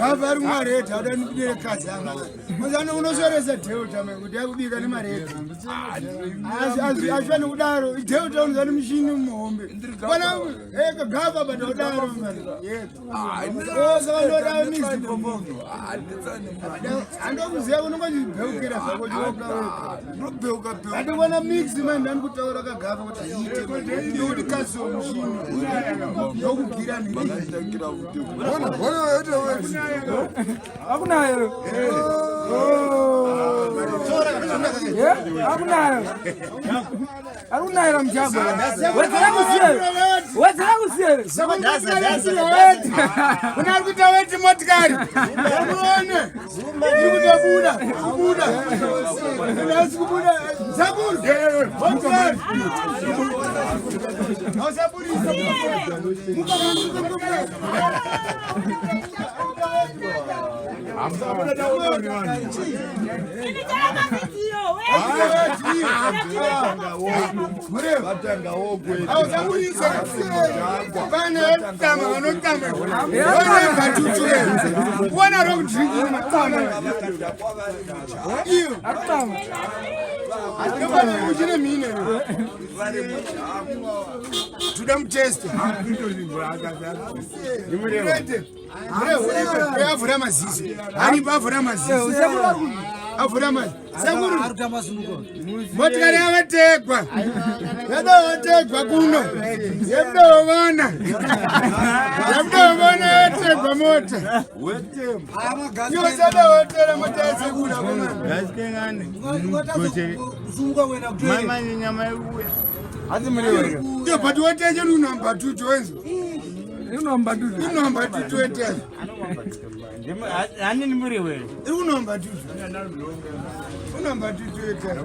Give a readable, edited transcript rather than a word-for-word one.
Gava ari kumareti ada ndibudire kazi anga. Muzano unosoresa delta mai kuti yakubika nemareti. Azvani kudaro delta unozani mushini muhombe. Pana eka gava but odaro mani. Saka ndoda mixed popo. Andokuziva unongozvibheukira zvako chioka wega. Ndobheuka bheuka. Andikuona mix mani ndani kutaura kagava kuti aite. Ndokuti kazi mushini. Ndokugira nini. Vakatangira kuti Bona, bona wete wete. Akunayo. Akunayo. Akunayo mjago. Wedzera kusiye. Wedzera kusiye. Kuna ari kuita weti motikari. Muone. Iri kutobuda. Kubuda. Haisi kubuda. Zaburi. Motikari. Hausaburisa. Muka muka muka. Toda muteste avhura maziso aripo avhura maziso avhura maziso sekuru motikari yavategwa yadavategwa kuno yemudovona yemudovona yategwa mota yosadawatera mota yasekuru iyo but wateche unamba tuto wenzo Inomba dudu. unamba tuto weteche Hanini muriwo iri kunamba tuto unamba tuto weteche.